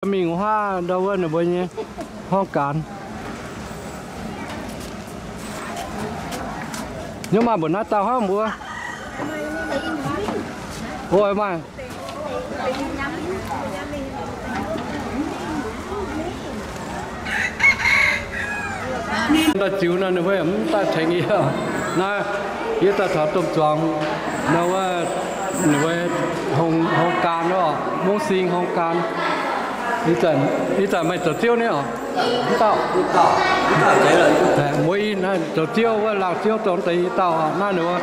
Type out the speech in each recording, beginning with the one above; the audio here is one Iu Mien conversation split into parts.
Mingh wuov ndau wuov ninh mbuo nyei ห้องการ. Nyouz maaih mbuoqc naaiv dauh hnangv mbuo. Oix maaih. Daaih ziux nor ninh mbuo mv daaih tengx yie. Naaiv yie daaih taux domh zuangx nor wuov, ninh mbuo โฮงการ oc, Mungv Sing โฮงการ. Ih zanc meih zoux ziouv nyei oc? Mv dauh. Mbuo ih naaiv zoux ziouv wuov, laangz ziouv dongh deix i dauh oc. Naaiv ninh mbuo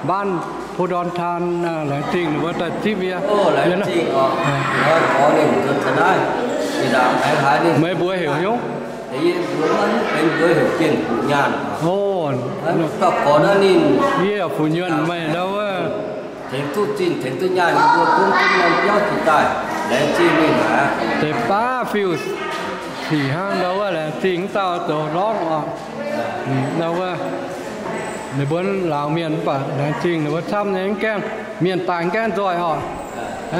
บ้านภูดอนทาน laengz zingh ninh mbuo daaih zipv yie. Meih mbuox heuc hnyouv? Yie Fuc Nyuonh, meih ndau wuov deix baav fiuv sic hnangv ndau wuov, laengz zingh mv dauh zoux lorngv oc. Ndau wuov ninh mbuo laangz mienh mv baac laengz zingh ninh mbuo camv nyei, mv gaengh mienh daaih mv gaengh nzoih oc.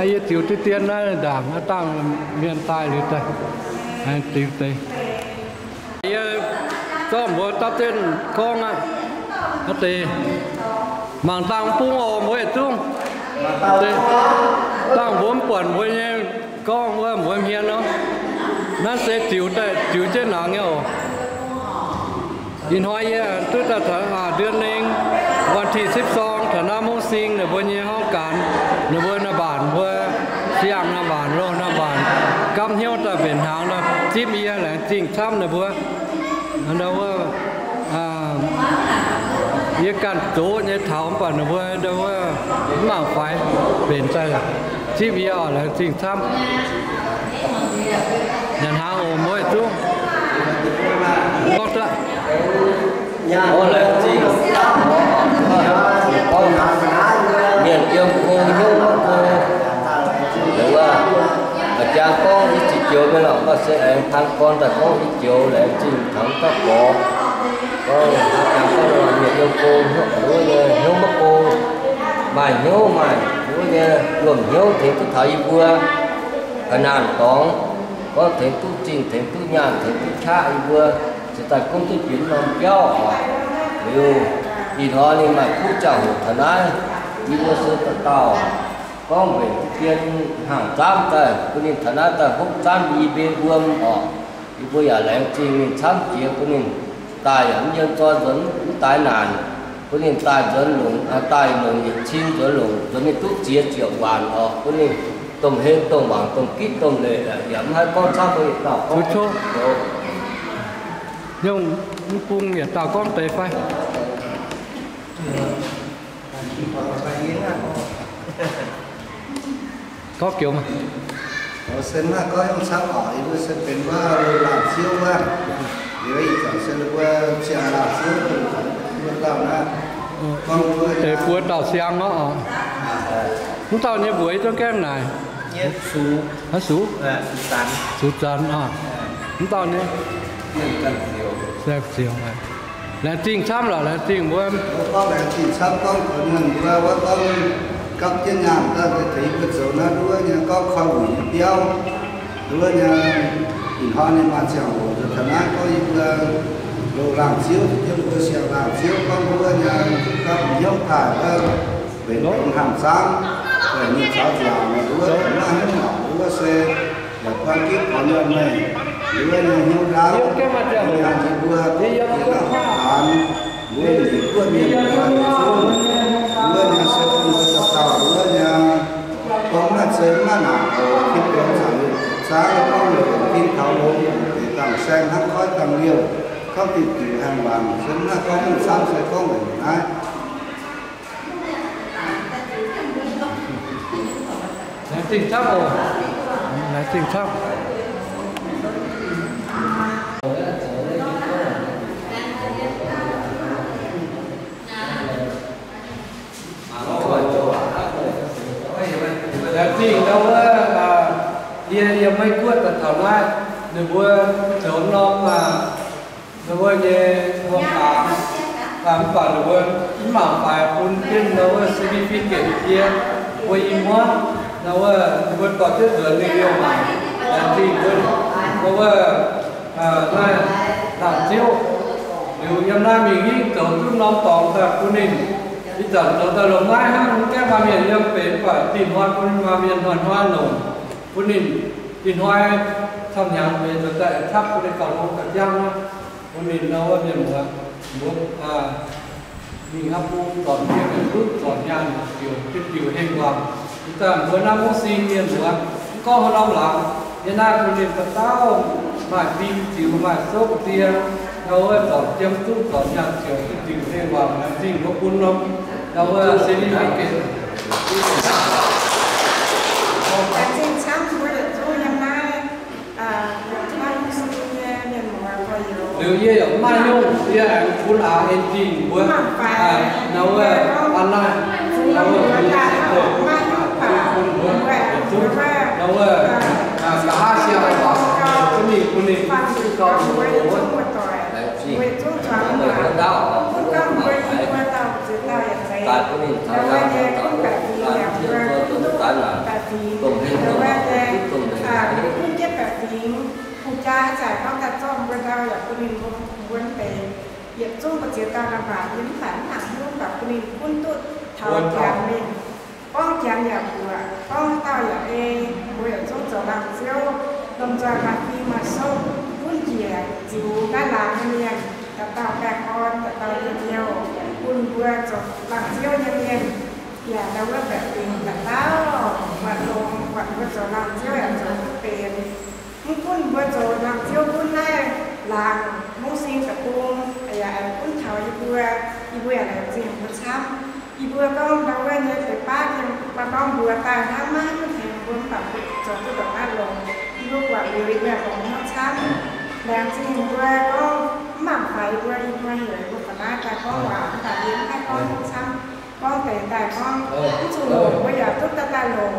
Yie ziux diqv dien naaiv ndaangc aqv, dangh mienh daaih liuz daaih ziux deix. Yie zorqv mbuo dapv jienv gorngv aqv. Deix mangc dangh bung oc, mbuo yietc zungv. Dangh mbuo mv buatc mbuo nyei gorngv wuov mbuo hmien nor. Naaiv se ziux daaih ziux jienv nangx nyei oc. Ih hnoi yie duqv daaih taux เดือนหนึ่ง วันที่สิบสอง taux naaiv Mungv Sing ninh mbuo nyei ห้องการ, ninh mbuo naamh maanc mbuo, siang naamh maanc, loz naamh maanc, gapv hnyouv daaih mbenc hnaangx nor zipv yie, laengz zingh camv ninh mbuo. Ndau wuov yie ganh zoqc nyei taux mv baac ninh mbuo ndau wuov mv mangc faix, mbenc daaih zipv yie oc, laengz zingh camv. Nyanc hnaangx oc, mbuo yietc zungv. Gorngv duqv. Mienh yiem go hnyouv maiv go. Liuz wuov, jangx gorngv i ziex joux mingh lorqc, mv baac se aengx taan gorn daaih gorngv i joux laengz zingh taux dauh gorx. Gorngv jangx gorngv mienh yiem go hnyouv maiv go, maaih hnyouv maaih wuov nyei luomh hnyouv tengx duqv taux yie mbuo ga'naanh dorngx, gorngv tengx duqv zingh, tengx duqv nyaanh, tengx duqv qaqv yie mbuo, se daaih gunv duqv jiex norm biauv oc. Liuz ih hnoi ninh maaih kuv ziangh hoc taux naaiv, yie mbuo se dauh dauh gorngv mbenc dien hnaangx zaamv daaih bun ninh taux naaiv daaih hopv zaamv i mbe wuom oc. Yie mbuo yaac laengz zingh ninh camv jiex bun ninh daaih yaac mv yiem zoi nzuonx mv daaih naanc, bun ninh daaih nzuonx longc, daaih longc yietc cin nzuonx longc, nzuonx ninh duqv ziex ziepc waanc oc, bun ninh domh hlen domh mangc domh gitv domh leiz yaac mv haih gorngv camv mbuo yietc dauh gorngv. Nyungc mv bung yietc dauh gorngv deix fai? Gorngv joux maah. Se mv haih gorngv nyungc camv oc, yie mbuo se benx wuov laangz ziouv wuov. Liuz ih zanc se mbuo ziangh laangz ziouv mbuo dauh naaiv. Deix buo dauh siang nor oc. Mv dauh nyei mbuox yie zungv gaengh naaic. Haaix suc? Suc Zanx oc. Mv dauh nyei? Laengz zingh camv lorqc, laengz zingh mbuo. Gorngv laengz zingh camv gorngv mbuo wuov gorngv gapv jienv nyaanh daaih tengx yie mbuo zoux naaiv nduov nyei gorngv koi wuic nyei biauv. Nduov nyei, ih hnoi ninh maaih ziangh hoc nzuonx taux naaiv gorngv yie mbuo loz laangz ziouv, yie mbuo siang laangz ziouv gorngv nduov nyei gapv hnyouv daaih wuov, benx hnaangx zaamv, benx ninh caux nzaangc nduov, maiv hnyouv ngorc nduov se yaac buang gitv gorn yiem meih nduov nyei hnyouv ndaauv, nyaanh yie mbuo duqv jiex lamh haaix, mbuo Iu-Mienh guoqv mienh, nduov nyei se bun mbuo dauh dauh nduov nyei gorngv maiv zeiz maiv naanc oc. Tin-Hungh zaangc zaangv gorngv longc tin taux longx, deix dangh saeng hnangv koiv dangh liouh, kauv diuh diuc haengh waanc, se maiv gorngv mv camv se gorngv weic naaiv. Laengz zingh camv oc. Laengz zingh camv. Laengz zingh ndau wuov, yie yiem Meiv Guoqv daaih taux naaiv, ninh mbuo zoux norm, ninh mbuo nyei โฮงการ, mv baac ninh mbuo mv mangc faix bun jienv ndau wuov certificate yie, mbuo i muonv ndau wuov ninh mbuo dorh jienv nzuonx ninh liouh mangc. Laengz zingh bun wuov, naaiv laangz ziouv liuz yiem naaiv mingh hingv zoux duqv norm dorngx daaih bun ninh. Ih zanc zoux daaih longx maiv hnangv, mv gaengh maaih mienh yiem benx, mv baac dinh hnoi bun maaih mienh hnoi-hnoi longc bun ninh. Dinh hnoi camv hnyangx benx zoux daaih aengx tapv bun ninh gauh hlo gauh jangv aqv. Bun ninh nor wuov mienh muoz, mbuo mingh hnangv bung zornc jiem, duqv zornc nyaanh ziouc, diuh hengh wangc. Ih zanc mbuo naaiv Mungv Sing mienh muoz, mv gorngv haaix norm laangz, yiem naaiv bun ninh dauh dauh maaih fim ziux, maaih souv die, nor wuov zornc jiem duqv zornc nyaanh ziouc, diuh hengh wangc, laengz zingh mbuo bun norm, nor wuov certificate. Laengz zingh camv mbuo yietc zungv yiem naaiv. Liuz yie yaac mv maaih nyungc, yie aengx bun aax en zingh mbuo, nor wuov, an naaiv, nor wuov, bun mbuo, bun mbuo, nor wuov, nqa'haav siang waac, zungv mingh bun ninh, gauh mbuo, mbuo, mbuo, mbuo, mbuo, mbuo, Hungh jieqv baeqc fingx, hungh jaa haaix zanc gorngv daaih zorqv mbuo ndau yaac bun ninh mbuo, mbuo mv deix. Yietc zungv mbuo ziex dauh naaic maac yie mv baac mv nangc hnyouv, mv baac bun ninh gunv duqv taux janx mingh. Gorngv janx yaac mbuoqc, gorngv dauh yaac ei, mbuo yietc zungv zoux laangz ziouv, lomh nzoih maaih fim maaih souv, gunv njiec ziux naaiv laangz nyei mienh, dauh dauh baengh orn, dauh dauh yiem youh, bun mbuo zoux laangz ziouv nyei mienh. Yaac ndau wuov baeqc fingx dauh dauh buatc longx, buatc mbuo zoux laangz ziouv yaac zoux duqv benx. Mv gunv mbuo zoux laangz ziouv gunv naaiv laangz Mungv Sing deic-bung, yaac aengx gunv taux yie mbuo, yie mbuo yaac laengz zingh mbuo camv. Yie mbuo gorngv ndau wuov nyei deix baav yiem baav norm mbuox daaih hnangv, maiv mv tengx mbuo mv baac zoux duqv ndongc naaiv longx. Yie mbuo buatc liuz yie mbuo yaac longx hnyouv camv. Laengz zingh mbuo gorngv mv mangc faix yie mbuo, yie mbuo heuc yie mbuo ga'naaiv daaih gorngv waac, mv baac yie mv haih gorngv hnyouv camv. Gorngv deix daaih gorngv, mv zuqc longc mbuo yaac duqv daaih daaih longc.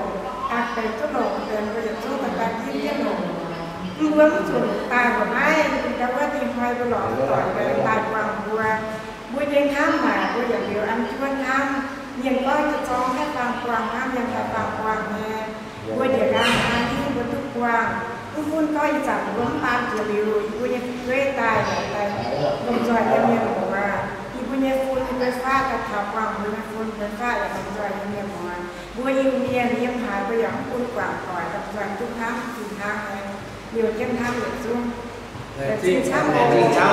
Aqc deix duqv longc deix mbuo yaac duqv daaih daaih ginv jienv longc. Mv mbuo mv zuqc daaih longc naaiv, ndau wuov dinh hnoi mbuo lorz doic daaih buangh mbuo. Mbuo nyei hnamv naaic mbuo yaac liuz an juov hnamv. Mienh gorngv jiex zorng haih faang buangh hnangv, mienh haih faang buangh nyei. Mbuo njiec nqaang hnaangx hingv mbuo duqv buangh. Mv gunv gorngv ih zanc mbuo mv baan jiex liuz, yie mbuo nyei fu'jueiv daaih yaac daaih lomh nzoih yiem mienh muoz. Yie mbuo nyei fun yie mbuo faqv daaih taux buangh mbuo nyei fun mbuo faqv yaac lomh nzoih yiem mienh muoz. Mbuo Iu-Mienh yiem haaix mbuo yaac mv bun guangc doic, lomh nzoih duqv hnamv fih hnangv nyei. Liouh jienv hnamv yietc zungv. Laengz zingh camv. Laengz zingh camv.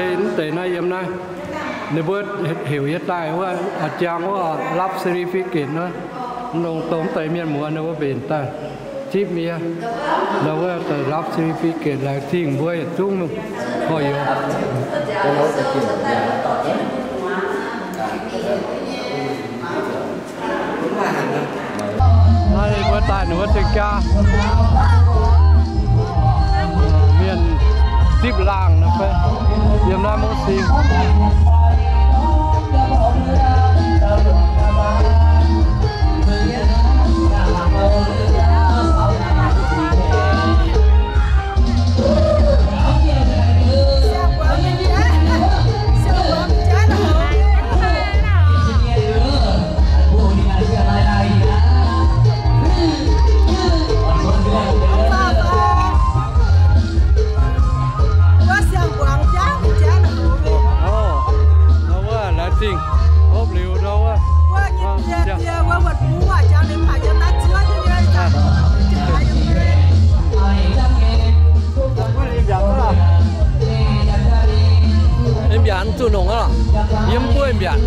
Deix, deix naaiv yiem naaiv, ninh mbuo heuc yie daaih wuov, a'jang wuov, lap certificate wuov, longc dongh deix mienh muoz ninh mbuo mbenc daaih zipv yie, ndau wuov daaih lap certificate, laengz zingh mbuo yietc zungv gorx-youz. Naaiv ninh mbuo daaih ninh mbuo zingh jaa, mienh zipv laangh nor fai, yiem naaiv Mungv Sing. Laengz zingh hopv liuz ndau wuov. Mbiaauc zuqc nongc aqv lorqc. Yiem buov mbiaauc.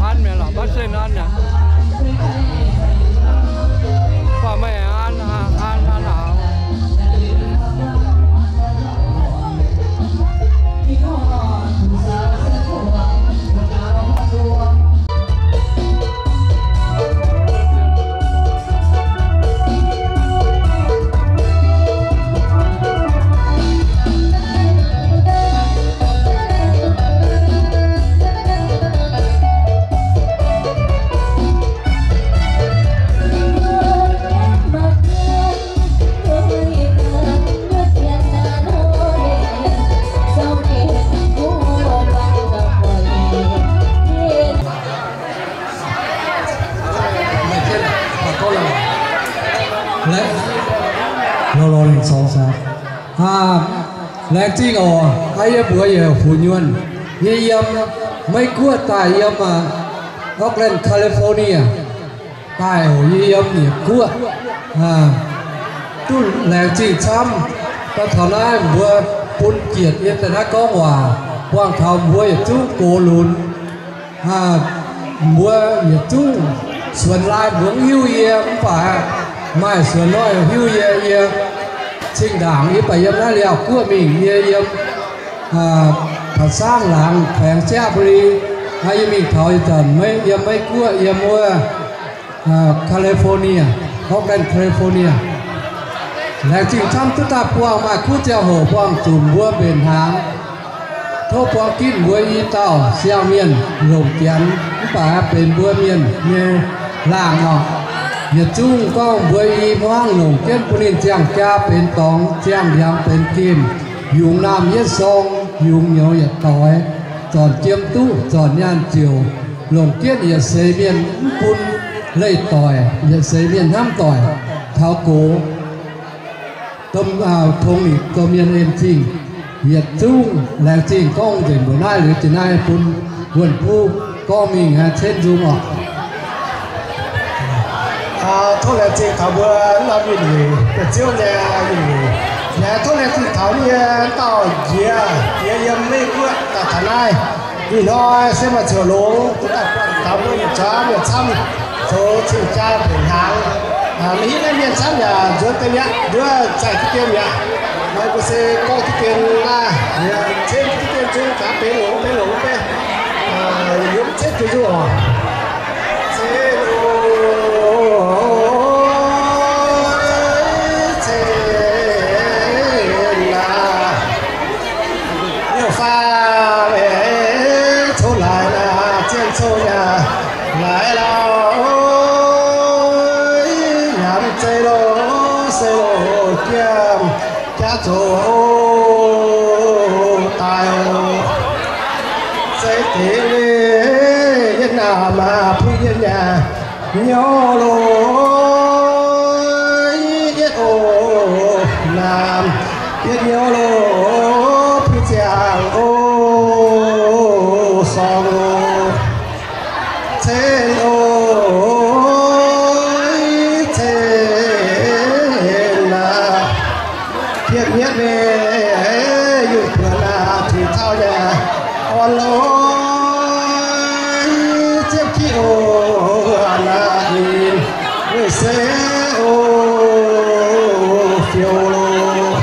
An mi'aqv lorqc, maiv se an mi'aqv. Baac meih an, an, an, an. Laengz zingh oc. Aa, yie mbuox yie fu nyuonh, yie yiem Meiv Guoqv daaih, yiem Oakland, California daaih oc. Yie yiem Meiv Guoqv, duqv laengz zingh camv. Daaih taux naaiv mbuo bun jiex yie daaih naaiv gorngv waac, buangh taux mbuo yietc zungv gox lunx. Mbuo yietc zungv suonx laai mbuo mv hiuv yie, mv baac maaih suonx hnoi hiuv yie. Yie cing-ndaangc yie baac yiem naaiv Liaauc Guoqv mingh, yie yiem Pa'saangv Laangz, แขวง Sia'bury. Yie mingh taux ih zanc yiem Meiv Guoqv, yiem wuov California, Oakland, California. Laengz zingh camv duqv daaih buangh maaih kuv ziangh hoc buangh zuqc mbuo mbenc hnaangx. Tov buangv ginv mbuo i dauh siang-mienh longc Janx, mv baac benx mbuo mienh nyei laangh oc. Yietc zungv gorngv mbuo i hmuangv longc jienv bun ninh ziangh jaa benx dorngx, ziangh ndiangx benx gemh, yungz naamh yietv sorng, yungz nyouz yietc doix, zornc jiem duqv, zornc nyaanh ziouc, longc jienv yietc seix mienh, mv bun leih doic, yietc seix mienh hnamv doic taux gox, tongx ninh domh mienh en zingh. Yietc zungv laengz zingh gorngv nzengc mbuo naaiv liuz jiex naaiv bun wuonh buv gorngv mingh cen nzung oc. Tov laengz zingh taux mbuo norm win-wengc, deix ziouv nyei win-wengc. Yaac tov laengz zingh taux nyei dauh njiec, njiec yiem Meiv Guoqv daaih taux naaiv. Ih hnoi se maaih ziouc longx, duqv daaih buangh taux mbuo yietc zungv mienh camv zoux cing-jaa mbenc hnaangx. Maiv hiuv naaiv mienh camv yaac nzuonx deix mi'aqv, nduov zaih diqv dien mi'aqv. Maiv mbuo se gorngv diqv dien naaiv, cen diqv dien zungv gaax benx longx, benx longx, benx yiem cen diqv dien zungv oc. Cen o, cen aac. Liouh faah weic coqv laaix naaic, zien coqv yaac laaix lauh. Yaac mv zeiz loz se loz jiem jaav zoux daaih oc. Zeiz deix leiz yietv naamh maah, puix yietv nyaah nyouz loz, yietv oc naamh yietv nyouz loz, puix ziangh oc sorng oc. Cen oc, cen aac. Pietv mietv nyei, yungh buonc aac, tuix tauv nyei, orn lorh, ziepv jiv oc, naaic ninh weih seix oc, fiou loh.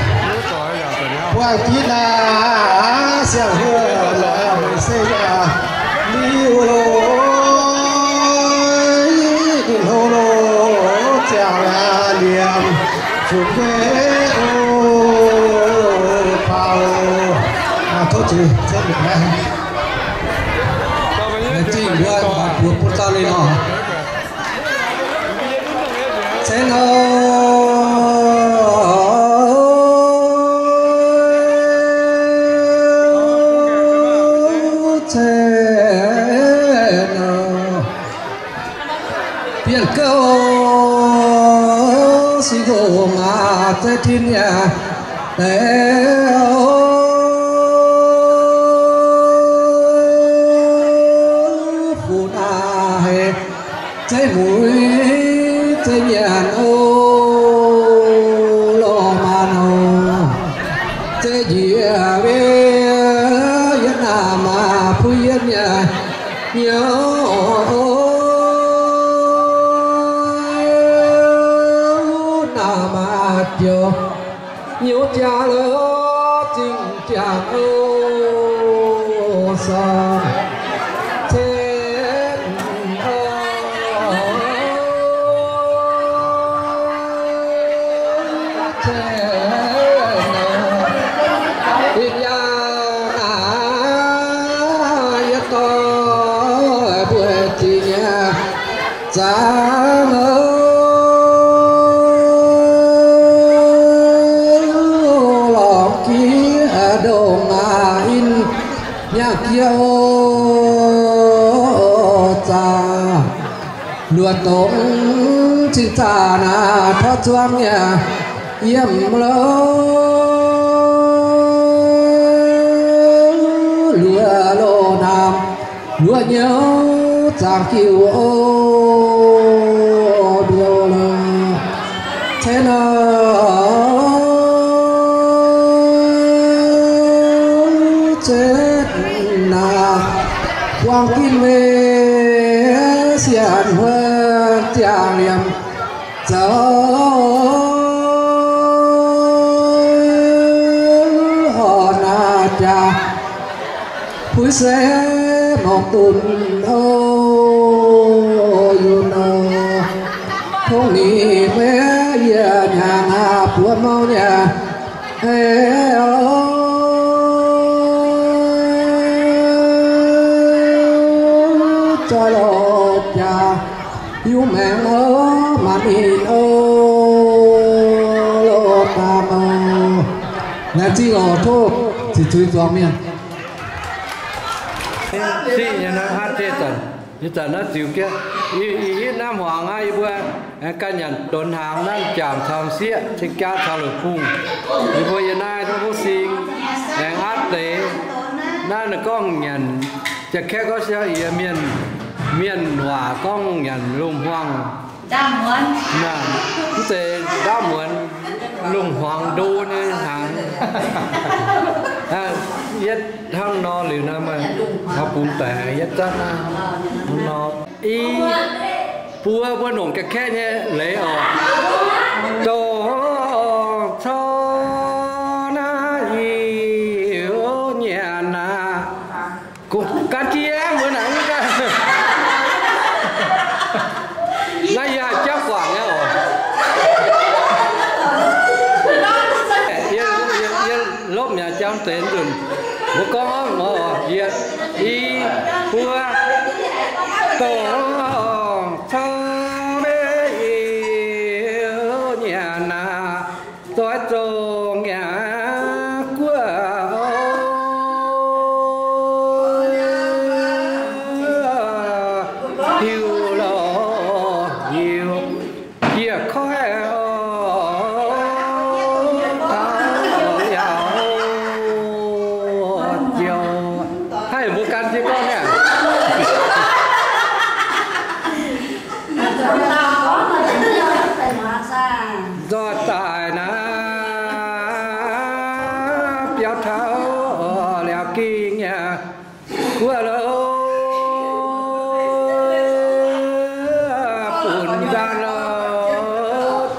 Buangh jitv aac, siang-heuc aac, weih seix aac, liuh loh, ninh hlo loh, ziangh aac, liemh zuqc gueiv oc, baaux oc. Tov zuiz, tov zuiz naaiv. Laengz zingh mbuo, mbuo bun dauh ninh oc. Cen oc, cen oc. Bienh gouv singx longx aac, zeiv tin yaac deix oc. Fu naaic zeiv muiz zeiv nyanc oc, lorh maanc oc. Zeiv njiec mbiv yietv naamh maah, puix yietv nyaah nyouz oc. Naamh maah jiex nyouz jaa lorz zingh jangx oc, sorng cen oc, cen oc. Ih jaax naaic yie dorh mbuo zingh nyei zangx oc, lorz jiex ndongc aac in nyaanh jiex oc, zaac luoqc dongz cing-zaah naaic tov zuangx yaac Yiem louh luoqc loz-naamh, luoqc nyouz zaangc jiu o, mbiouh lorh cen nor, cen naaic, buang ginv meih sienx huon ziangh liemh zoux horc naaic jaax, puix seix mongh dunx o, yunh o, tongv nyic meih yie nyanc aqv, buo mouh nyanc hei o, zoih loz jaax, yungz maengx o, maanc ninh o, loz-daamh o. Laengz zingh oc, tov ziqc zuiz zuangx mienh. Siqv nyei naaiv hatv deix zanc, ih zanc naaiv ziux jienv, ih, ih hitv naaiv hmuangx aqv, yie mbuo aengx ganh nyanc donx hnaangx naaiv, jangc caux sieqv cing jaav caux la'bungh. Yie mbuo yiem naaiv duqv sing aengx atv deix. Naaiv ninh gorngv nyanc, Janx-Kaeqv gorngv siang yie mienh, mienh waac gorngv nyanc lungh hmuangx. Naaiv, mv zeiz ndaamv muonz, lungh hmuangx ndo nyei hnaangx. Yietv hnangv nor liuz naaiv, maaih bungx daic yietv zanv naaiv nor. I buo mbuo nongc Janx-Kaeqv nyei leiz oc. Dongh corc naaiv i nyanc aqv. Gan jiex mbuo naaic, naaiv yie jauv guangc nyei oc. Yie, yie, yie lopv mi'aqv, jauv deix nzunc. Mbuo gorngv oc, yie, i, buo, dongh corc meih i nyanc aqv. Zoix zongh yaac guoqv hiuv lorh hiuv, yietc koiv taux yaac ziouc haih mbuo gan jienv gorngv niaa. Nzoih daaih naaiv biauv taux liaauc ging yaac guoqv lo, bun nzangc lo,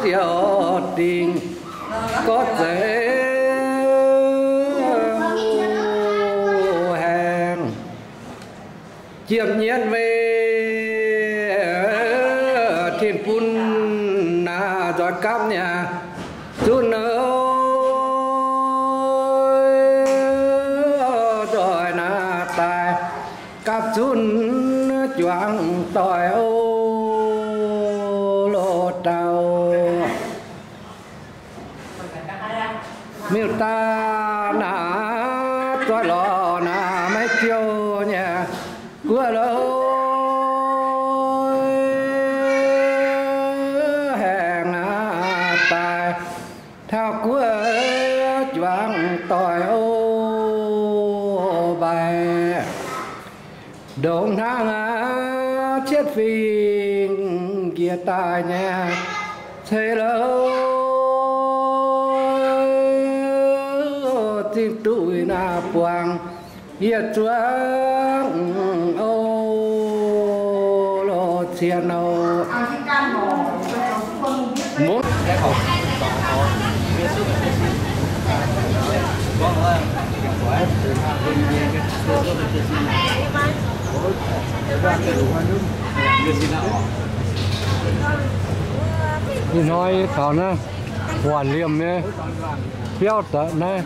ziouc dingc gorngv zeiz haengh. Jiem nyienv mei tin bun naaiv nzoih gapv nyei zunv, nzoih naaiv daaih gapv zunv juangc doic o, loz-dauh. Miuc-daaih naaiv zoih lorz naaiv maiv ziouc nyei guoqv lo, haengh naaiv daaih taux guoqv juangc doic o, mbaih ndongc hnangv cietv fingx njiec daaih nyei ceix lo, zingh duqv naaiv buangh yietc zuangx o, loz cien o. Mungv. Ih hnoi taux naaiv Waanc Liemh nyei biauv daaih naaiv.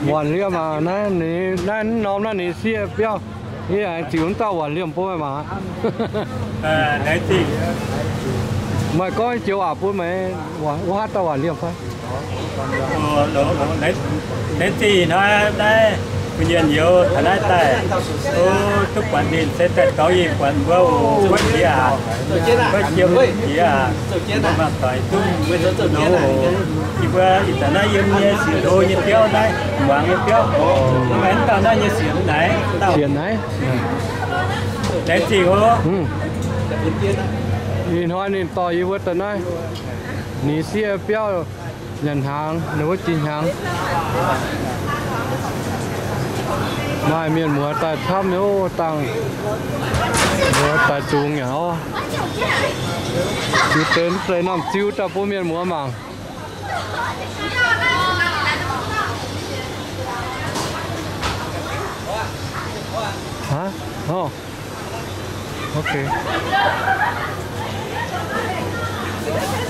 Waanc Liemh aac, naaiv ninh, naaiv norm naaiv ninh sieqv biauv. Yie aengx ziux wuov dauh Waanc Liemh bun meih maah. Meih gorngv joux waac bun meih, wuov haav dauh Waanc Liemh fai? Laengz zingh hnoi naaiv Mbuo mienh youz taux naaiv daaih, o, duqv buatc ninh se daaih dorngx yie buatc mbuo oc. Mbuo jiex aac, mbuo jiex mbuo jiex aac, mbuo mangc doic duqv nor oc. Yie mbuo ih zanc naaiv yiem nyei siec hlo nyei biauv naaiv, muangx nyei biauv, mv baac mv dauh naaiv nyei siec naaiv, siec naaiv, laengz zingh oc. Ih hnoi ninh dorh yie mbuo daaih naaiv, ninh siev biauv nyanc hnaangx, ninh wuov jiex hnyangx. Maaih mienh muoz daaih camv nyei oc, dangh muoz daaih zungx nyei oc. Ziux deix mv zeiz norm ziu daaih bun mienh muoz mangc. Aa, ok.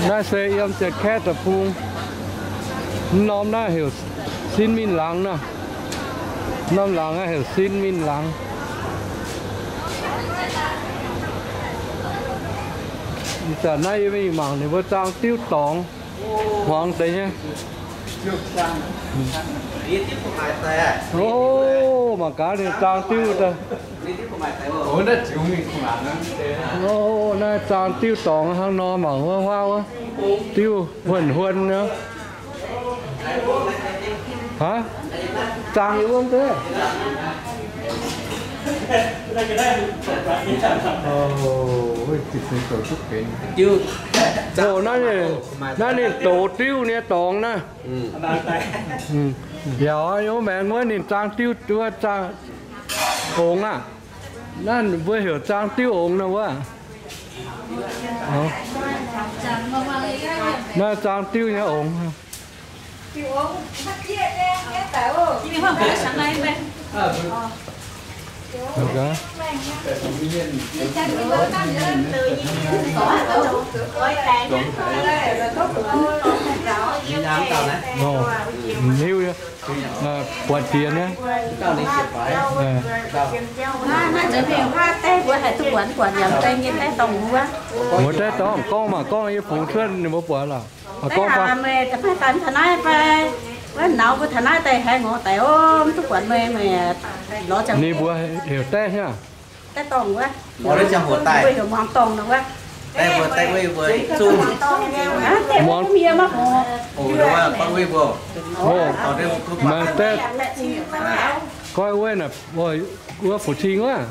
Naaiv se yiem Janx-Kaeqv deic-bung. Mv norm naaiv heuc Sin Min Laangz naaiv. Norm laangz naaiv heuc Sin Min Laangz. Ih zanc naaiv yie mingh mangc ninh mbuo zaang diuv dorngx. Hmuangx deix nyei. O, mangc gaax ninh zaang diuv daaih. O, naaiv zaang diuv dorngx hnangv nor, mangc wuov huaav wuov, diuv huon huon nyei. Aa, zaang yie wuov deix. O, naaiv ninh douz diuv nyei dorngx naaiv. Yaac wuov maengx wuov ninh zaang diuv wuov zaang ongx aqv. Naaiv mbuo heuc zaang diuv ongx nor wuov. Naaiv zaang diuv nyei ongx. Hiuv, buatc jiex nyei. Naaiv nzunc mingh huaav deix mbuo haih duqv buatc buatc yaac deix nyei daaih dorngx wuov. Muoz daaih dorngx gorngv mangc gorngv yie fungx cuotv ninh mbuo buatc lorqc. Gorngv meih daaih taux naaiv fai, wuov nauz mbuo taux naaiv daaih haiz ngorc daic ov, mv duqv buatc meih, meih lorz ziangh. Ninh mbuo heuc daaih hnangv. Daaih dorngx wuov. Mbuo heuc muangx dorngx nor wuov. Mbuo mienh maiv hngongx. Mangc daaih, goiv wuov naaic, wuov fu'cing wuov.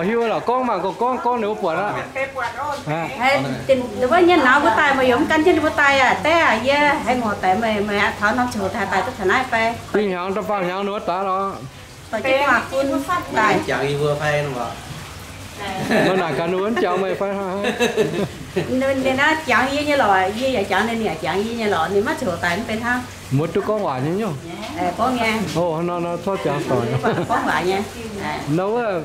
Hiuv lorqc, gorngv mangc gorngv, gorngv ninh mbuo buatc aqv. Wuov nyei nauz mbuo daaih, meih yaac mv gan jienv ninh mbuo daaih aqv. Daaih yie haiz ngorc daic, meih, meih taux norm ziangh hoc daaih, daaih duqv taux naaiv fai. Ih hnyangx da'faam hnyangx ninh mbuo daaih lorqc. Meih naaic gaax ninh mbuo mv jangx meih fai? Ninh naaiv jangx yie nyei lorqc, yie yaac jangx ninh, ninh yaac jangx yie nyei lorqc, ninh maiv ziouc daic mv benx hnangv. Mbuo duqv gorngv waac nyei nyungc. Gorngv nyei. O, nor, nor, corc jangx doic. Gorngv waac nyei. Nor wuov,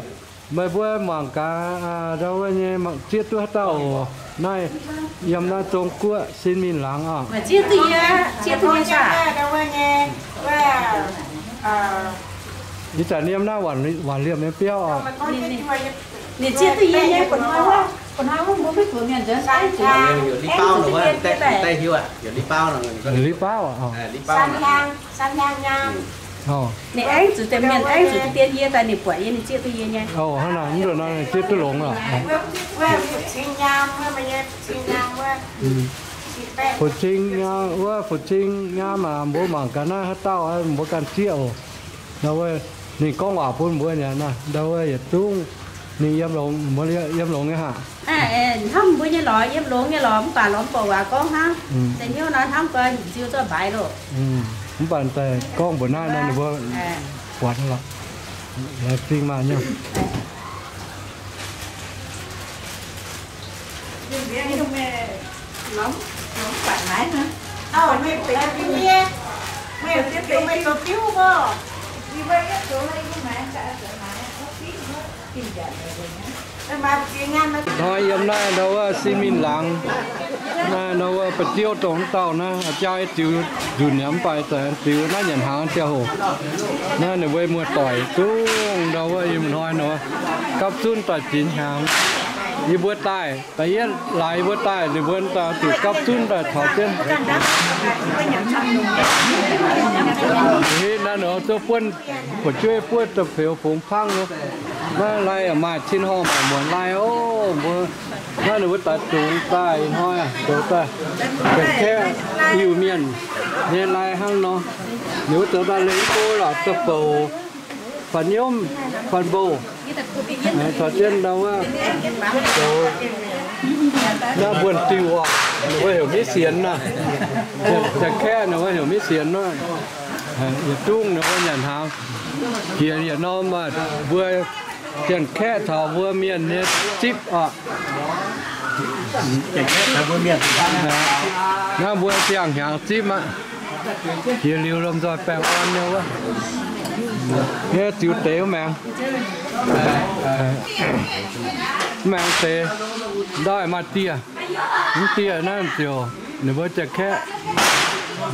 meih mbuo mangc gaax, ndau wuov nyei zieqv duqv haaix dauh oc. Naaiv yiem naaiv Zong Guoqv Sin Min Laangz oc. Zieqv duqv yie, zieqv duqv yie saah? Ih zanc yiem naaiv Waanc Liemh nyei biauv oc. Ninh zieqv duqv yie nyei, bun hnoi wuov, bun hnoi wuov mbuo maiv zuqc mienh nzuonx, aengx zuqc dien yie daaih. Li baauv oc. Ninh aengx zuqc deix mienh aengx zuqc dien yie daaih, ninh buatc yie, ninh zieqv duqv yie nyei. O, hnangv naaic, mv nzunc nor ninh zieqv duqv longx lorqc. Fu-cing nyaam, wuov fu-cing nyaam aac, mbuo mangc gaax naaiv haaix dauh mbuo ganh zieqv oc. Ndau wuov ninh gorngv waac bun mbuo nyei naaiv, ndau wuov yietc zungv ninh yiem longx, mbuo yiem longx nyei haic. Hnamv mbuo nyei lorqc, yiem longx nyei lorqc, mv baac lorz mv buatc waac gorngv hnangv. Se hnyouv nor hnamv gau, nziu zorqv mbaix loh. Mv baac daaih gorngv mbuox naaiv nor ninh mbuo buatc lorqc. Laengz zingh maah nyungc. Hnoi yiem naaiv ndau wuov Sin Min Laangz, naaiv ndau wuov ba'ziouv dongh dauh naaiv, jaa ziux nzunc yaac mv baac ziux naaiv nyanc hnaangx ziangh hoc. Naaiv ninh mbuo muoz-doic zungv ndau wuov yiem hnoi nor, gapv zunv daaih jiex hnyangx. Yie mbuo daaih, da'yietv laaix yie mbuo daaih, ninh mbuo daaih zuqc gapv zunv daaih taux jienv. Hitv naaiv ninh zouv buonv fu'jueiv buov da'feux fungx pangv nor. Naaiv lai yaac maaih cin horngh maaih muonc lai oc. Mbuo naaiv ninh mbuo daaih zungx daaih ih hnoi zoux daaih Janx-Kaeqv Iu-Mienh nyei lai hnangv nor. Ninh mbuo zoux daaih lengx go lorqc, da'fouc, fanh nyiomv, fanh mbouh. Caux jienv ndau wuov zoux naaiv mbuonx-diuh oc, ninh mbuo heuc miv sienx naaiv. Janx-Kaeqv ninh mbuo heuc miv sienx nor. Yietc zungv ninh mbuo nyanc hnaangx. Jiex yietc norm mbuo Janx-Kaeqv caux mbuo Mienh nyei zipv oc. Naaiv mbuo ziangh hnyangx zipv aqv. Jiex liuz lomh nzoih baengh orn nyei wuov. Nyei ziux deix maengx. Maengx deix ndau maaih dieh. Mv dieh naaiv ziouc ninh mbuo Janx-Kaeqv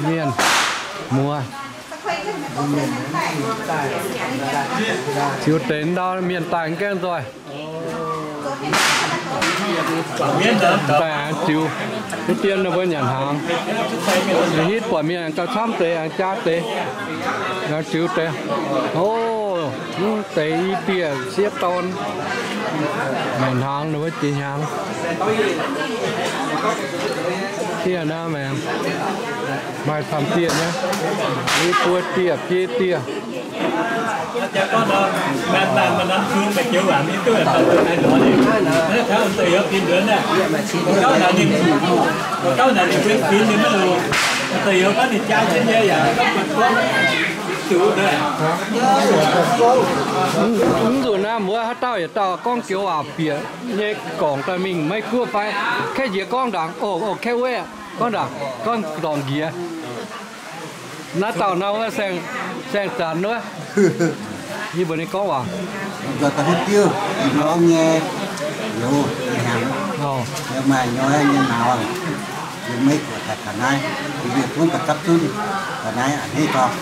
mienh muoz. Ziux deix ndau mienh daaih mv gaengh nzoih. Daaih aengx ziux, mv dien ninh mbuo nyanc hnaangx. Ninh hitv buatc mienh aengx gauh camv deix, aengx jaa deix, aengx ziux deix. O, mv deix i dieh sieqv dorn. Nyanc hnaangx ninh mbuo jiex hnyangx. Dieh naaiv maengx, maaih camv dieh nyei, i buo dieh, biei dieh. Mv nzunc naaiv mbuo haaix dauh yietc dauh gorngv joux waac bieqc nyei gorngv daaih mingh Meiv Guoqv fai? Kaeqv njiec gorngv ndaangc, o, kaeqv wuov, gorngv ndaangc, gorngv dorngc njiec. Naaiv dauh nor wuov, Saeng Zanx wuov. Yie mbuox ninh gorngv waac. Nzoih daaih huv diuv, ih hnoi nyei, youz, ih hnyangx, maaih nyouz nyei nauz, yiem Meiv Guoqv taux naaiv, yie mbuo zungv daaih gapv zunv taux naaiv a'hneiv gorx.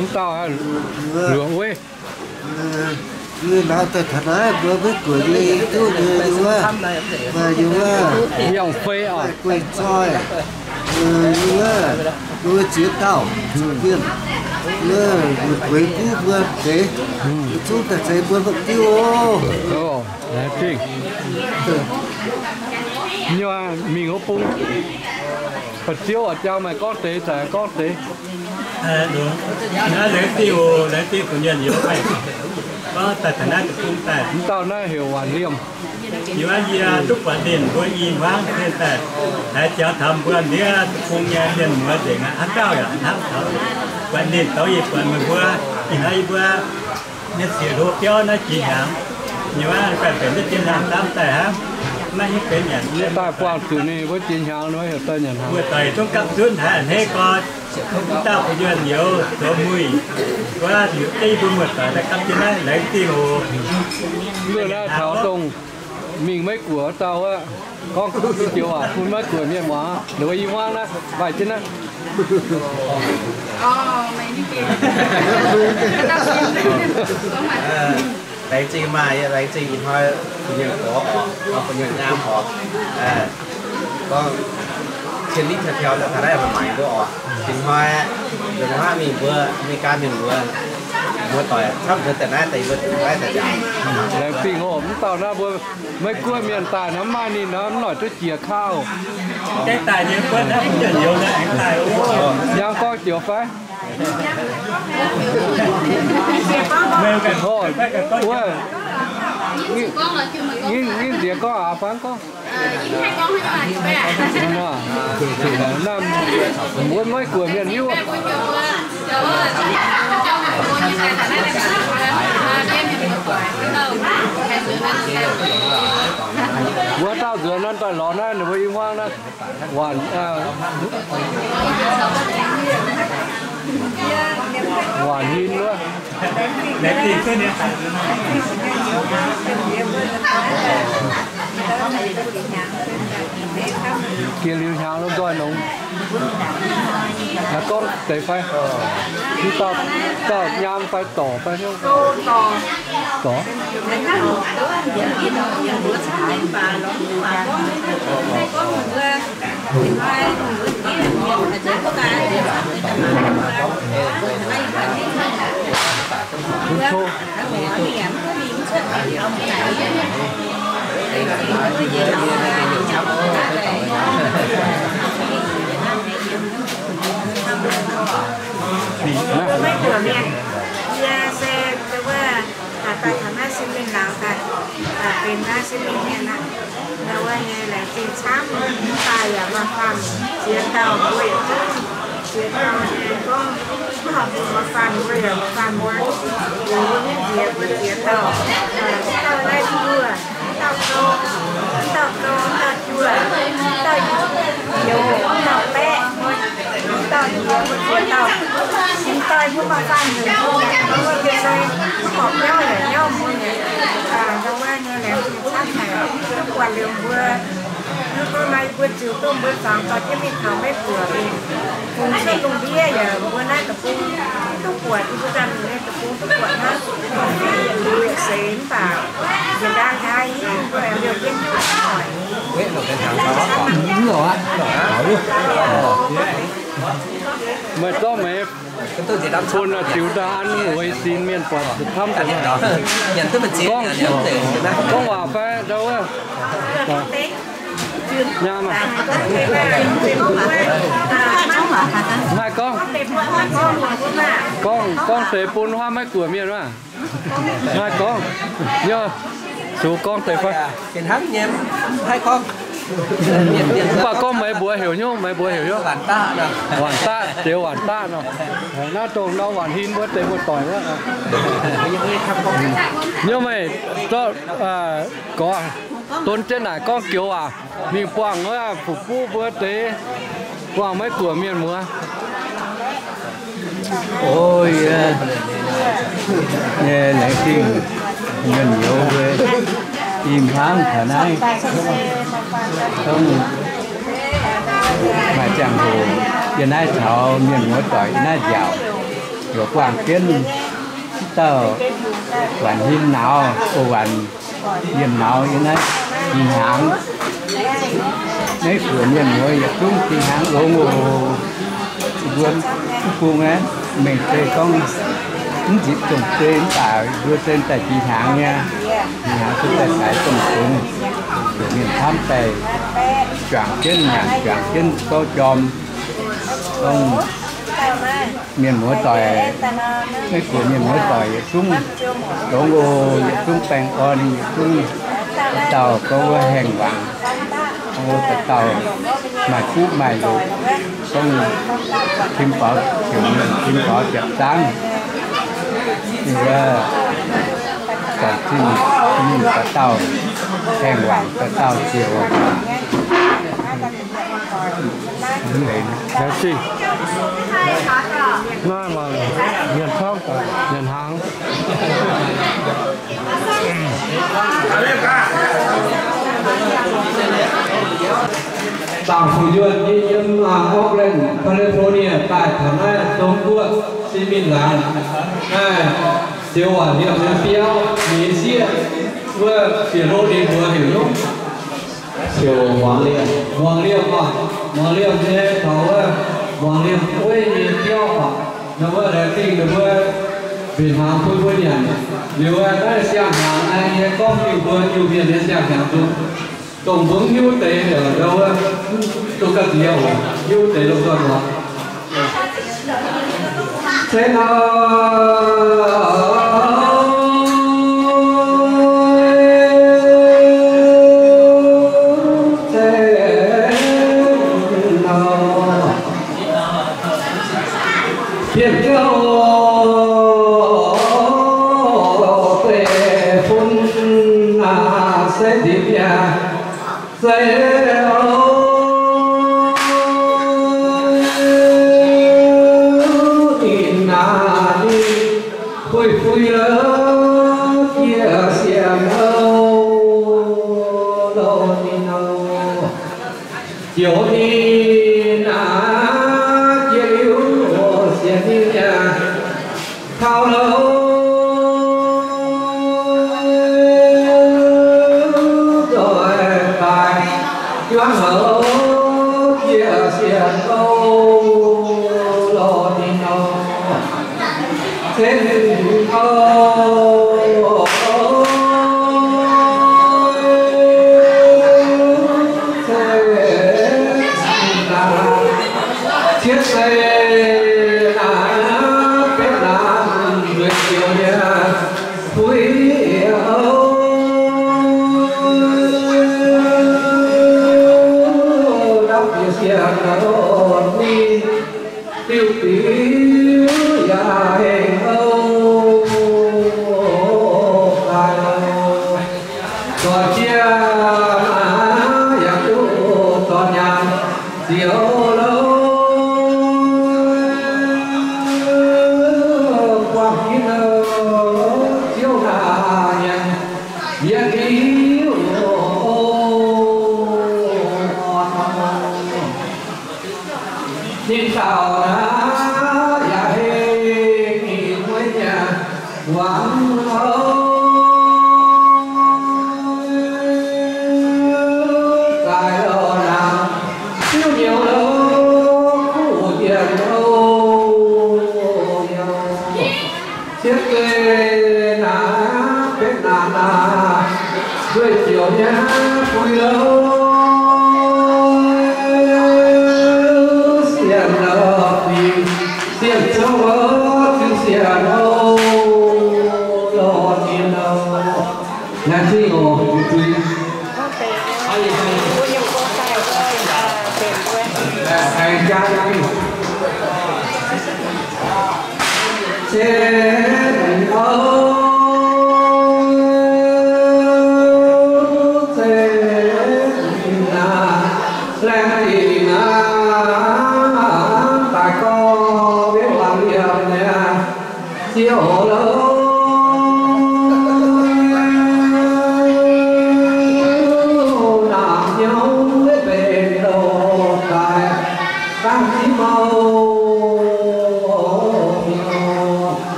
Mv dauh luoqc wuov. Yie nauz daaih taux naaiv mbuo Meiv Guoqv nyei duqv nyei wuov, maaih nyei wuov, yangh fei oc, guei zoih, nyei wuov, mbuo ziex dauh, mienh, wuov, gueix guv mbuo deix, zungv daaih zeiz mbuo mba'diuv oc. Nyei mingh wuov bung, ba'ziouv oix jangx maaih gorngv deix, zaqc gorngv deix. Naaiv laengz zingh oc, laengz zingh fu'nyuonh youz, gorngv daaih taux naaiv deic-bung daaih. Mv dauh naaiv heuc Waanc Liemh. Yie, yie duqv buatc ninh mbuo i hmuangv mienh daaih, haiz ziangx taux mbuo ndiev deic-bung nyei mienh muoz nzengc aqv. Haaix dauh yaac hnamv taux buatc ninh, taux yie buatc meih mbuo, ih hnoi yie mbuo nyei sieqv hlo biauv naaiv jiex hnyangx, nyei waac baengh benx naaiv jiex hnyangx daav daaih hnangv, maiv hiuv benx nyanc. Yie daaih buangh zuqc ninh mbuo jiex hnyangx nor, heuc daaih nyanc hnaangx. Muoz-doic zungv gapv zunv haiz a'hneiv gorx, dauh fu'nyuonh youz zoux muic, wuov liuz deix mbuo muoz-doic daaih gapv jienv naaiv laengz zingh oc. Mv baac naaiv taux dongh mingh Meiv Guoqv dauh wuov, gorngv joux waac bun Meiv Guoqv mienh muangx, ninh mbuo i hmuangv naaiv maaih jienv naaiv. Laengz zingh maaih, laengz zingh ih hnoi fu'nyuonh gorx oc, fu'nyuonh nyaam oc. Gorngv cien nitv taux taux naaiv maaih maengc mbuo oc. Ih hnoi nzunc hnangv mingh mbuo America mienh mbuo, muoz-doic camv hmz daaih naaiv daaih mbuo daaih naaiv daaih nziaauc. Laengz zingh oc. Mv dauh naaiv mbuo Meiv Guoqv mienh daaih nor, mv maaih ninh nor, mv noic duqv jiex kaux. Yangh gorngv joux fai? Wuov, ninh nziex gorngv aax fai gorngv? Naaiv mbuo Meiv Guoqv mienh hiuv. Mbuo dauh nzuonx naaiv daaih lorz naaiv ninh mbuo i hmuangv naaiv. Waanc, waanc hin wuov. Jiex liuz hnyangx lomh nzoih nongx. Gorngv deix fai? Dauh nyaam fai dorc fai? Dorc. Maiv zuqc mienh, yie se wuov, daaih taux naaiv Sieqv Mingh Laangz daaih, benx naaiv Sieqv Mingh mienh aqv. Nor wuov nyei laengz zingh camv, mv baac yaac maaih faam ziex dauh mbuo yietc zungv, ziex dauh nyei gorngv, mv horpc mbuo faam mbuo yaac faam mbuo, mbuo mv nziex mbuo ziex dauh, dauh naaiv juoh, dauh gong, dauh gong, dauh juoh, dauh youz, dauh baeqv, dauh nziex mbuo ziex dauh. Mv doix mbuo maaih faam nzunc mbuo nyei, mbuo se mv horpc nyauv yaac nyauv mbuo nyei. Nor wuov nyei laengz zingh camv haic, duqv buatc liuz mbuo, mbuo maaih mbuo ziux duqv mbuo zuangx dorh jienv mingh taux Meiv Guoqv mingh, fungx cuotv lungh ndiev yaac mbuo naaiv deic-bung duqv buatc, yie mbuo ganh nyei deic-bung duqv buatc hnangv. Liuz yietc seix mv baac njiec ndaang nqa'haav hingv mbuo aengx liouh jienv nyungc oix. Meih zorqv meih bun ziux daaih an mueiz sin mienh buatc camv deix. Gorngv, gorngv waac fai ndau wuov. Nyaam aac. Maaih gorngv, gorngv, gorngv deix bun huaav Meiv Guoqv mienh wuov. Maaih gorngv, yaac zuqc gorngv deix fai. Mv baac gorngv meih mbuox heuc nyungc, meih mbuox heuc nyungc. Waanc daqv, dioux waanc daqv nor. Naaiv dongh norm waanc hin mbuo deix mbuo doic wuov. Yiem meih zorqv gorx donv jienv naaic gorngv joux waac mingh buangh wuov fu'jueiv mbuo deix, buangh Meiv Guoqv mienh muoz. O yie nyei laengz zingh mienh youz mbuo, ih hnangv taux naaiv, gorngv maaih ziangh hoc yie naaiv taux mienh muoz doic yie naaiv nziaauc, yaac buangh jienv dauh waanc hin nauz, o waanc mienh nauz yie naaiv jiex hnyangx. Meiv Guoqv mienh muoz yietc zungv jiex hnyangx longx oc. Mbuo mv bung aeqv, mengh se gorngv mv nzipc dongh zei mv baac mbuo se daaih jiex hnyangx nyei. Jiex hnyangx se daaih saaix dongh fungx, mienh camv daaih juangc jienv nyanc, juangc jienv gorx jorm. Dongh mienh muoz doic, Meiv Guoqv mienh muoz doic yietc zungv longx oc, yietc zungv baengh orn, yietc zungv dauh gorngv wuov haengh wangc, gorngv wuov dauh dauh maaih guqv maaih ndoqc, gorngv tim faaux ziouc mienh tim faaux ziepc zangv. Ninh wuov Dorn Zinh, ninh dauh dauh haengh wangc, dauh dauh ziouc Laengz zingh. Naaiv maaih mienh camv, mienh hnaangx. Bangc fu'juonh nyei yiem Oakland, California daaih taux naaiv Zong-Guoqv Sieqv Mingh Laangz, naaiv Zioux Waanc Liemh nyei biauv, Malaysia, wuov bieqc hlo ninh mbuox heuc nyungc. Ziouc Muangx Liemh, Muangx Liemh oc, Muangx Liemh nyei taux wuov Muangx Liemh Ueiv nyei biauv oc. Ninh mbuo laengz zingh ninh mbuo mbenc hnaangx bun mbuo nyanc. Liuz naaiv siang-hnyangx naaiv yie gorngv diuh mbuo Iu-Mienh nyei siang-hnyangx nzung, dongh mbuo mv hiuv deix yaac ndau wuov, dongh ga'ndiev oc, hiuv deix lomh nzoih muangx. Bienh gauh deic fun se ndipc yaac se ninh naaic ninh fui fui lov jiex siemx louh, louh ninh louh. Ziouc ninh naaic jiex liuz siemx ninh yaac taux louh. Doic jiex naaiv yaac duqv zorc nyanc ziouc lo, buangh ginv lo, ziouc naaic nyanc yietc liuz. Ninh dauh naaiv yaac hengx mueiz nyanc wangc lo, zaaix lo naaic, ziouc nyouz lo, kuv dienc lo. Ciev zei naaiv betv naanc naaic, nzueic ziouc nyei buix lo, sienx lo, sienx zouv lo, ziouc sienx lo, lorz zinh lo. Laengz zingh oc, zuiz. Aengx jaa Cien o, cien aac, laengz zingh aac, daaih gorngv wetv wangc liemh niaa, ziouc lo, naamh nyouz mbenc loz daaih, dangh ziv mau.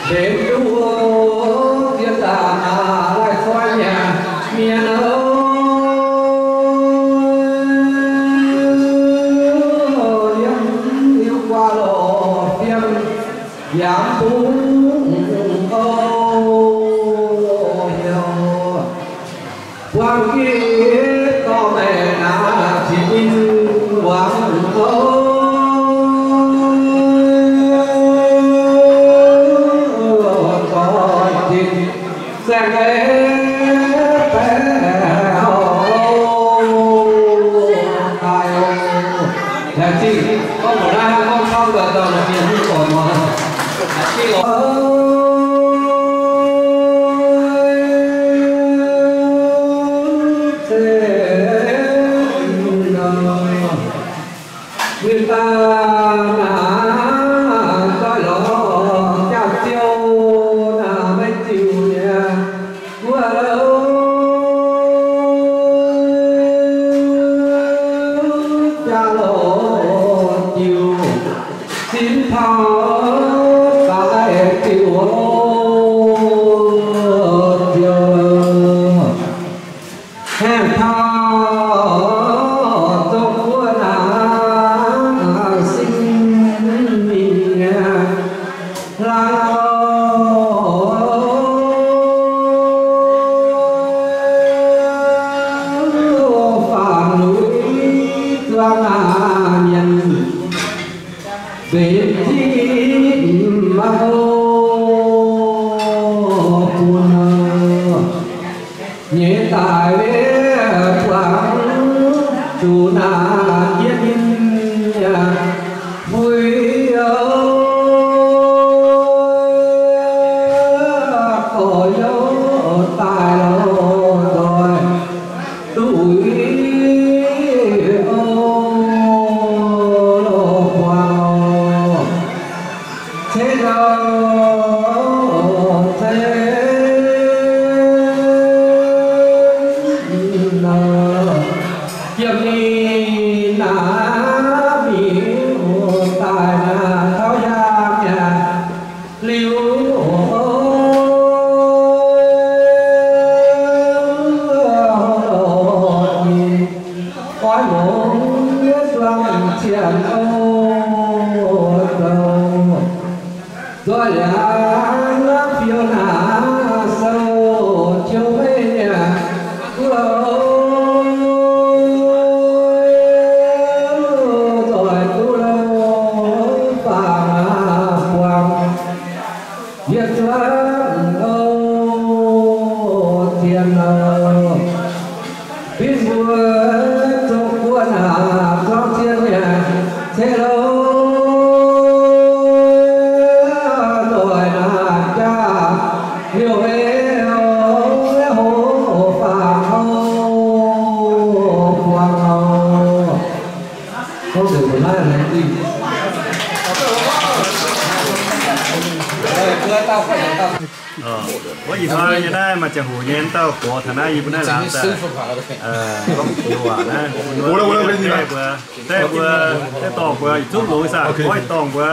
Benx duqv zien daaih naaic, laih coiv nyanc mienh aac, yiem liuz guaax lorh fiem yaac bungx o, buangh gitv dorh maengc naaic, ziex ninh wangc o, doix zinh saeng-eix baeqc o, daaih o. Laengz zingh, gorngv mbuox naaiv hnangv gorngv camv daaih dauh naaic mienh mv oix muangx. Laengz zingh oc. Ninh daaih naaic doix lorz jaax-ziouv naaic maiv ziux nyei, wuov jaax lorz diuc, sin taux daaih diuc, diuc. Haengh taux Zong-Guoqv naaic sin mingh nyei hlang, faam-luic zuangx naaic mienh mbenc zinh mangc bun nyei daaih wetv buangh zuqc naaic jiex ninh yaac fui o, gorx-youz daaih lorz nzoih duqv uix o, lorz buangh o. Ceix nor, ceix nor, jiem ninh naaic mingh daaih naaic taux yaangh liuz, oix longc zuangx cien o, zoux nzoih liangx fiou naaic sou qiu meiv nyei guoqv, nzoih duqv longx faang buangh yietc zuangx o, cien o. Binv mbuo Zong-Guoqv naaic zuangx cien nyei, ceix longx nzoih naaic jaax liouh ei o, ei hov Ih hnoi yie naaiv maaih ziangh hoc nyei, dauh gorx taux naaiv yie mbuo naaiv laangz daaih gorngv joux waac naaiv, mbuo, mbuo, mbuo, mbuo dorngh mbuo yietc zungv longx ih zanc goiv dorngh mbuo.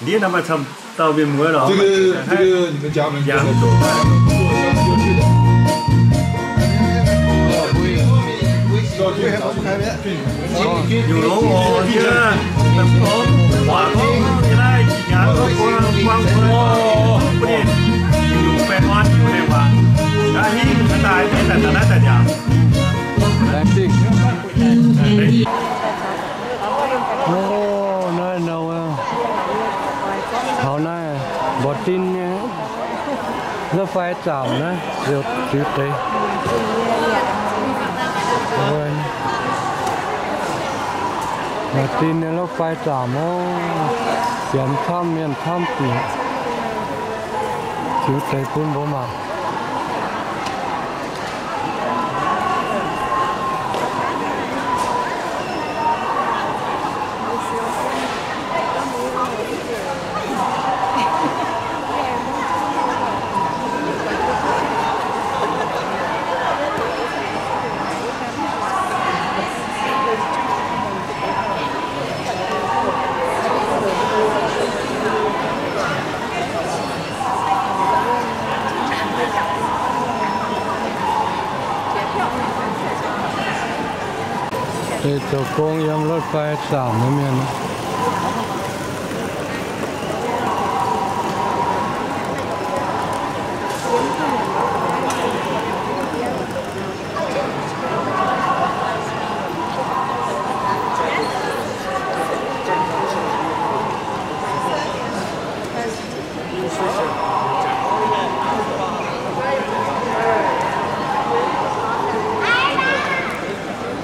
Ndiev naaiv maaih camv dauh mienh muoz lorqc. Nyungc longx oc, yie, waac gorngv yie naaiv ih zanc gorngv buangh mbuo, mbuo ninh nyungc baengh orn nyungc lengh waac, gaax hingv daaih, daaih, daaih, daaih, daaih njaaux. Laengz zingh. Naaiv nor, taux naaiv Mbuox Din nyei รถไฟ zaamc naaiv ziux deix. Mbuox Din nyei รถไฟ zaamc oc, sienx camv mienh camv dingc, ziux deix bun mbuo mangc. Deix zoux gong yiem รถไฟ zaamc nyei mienh.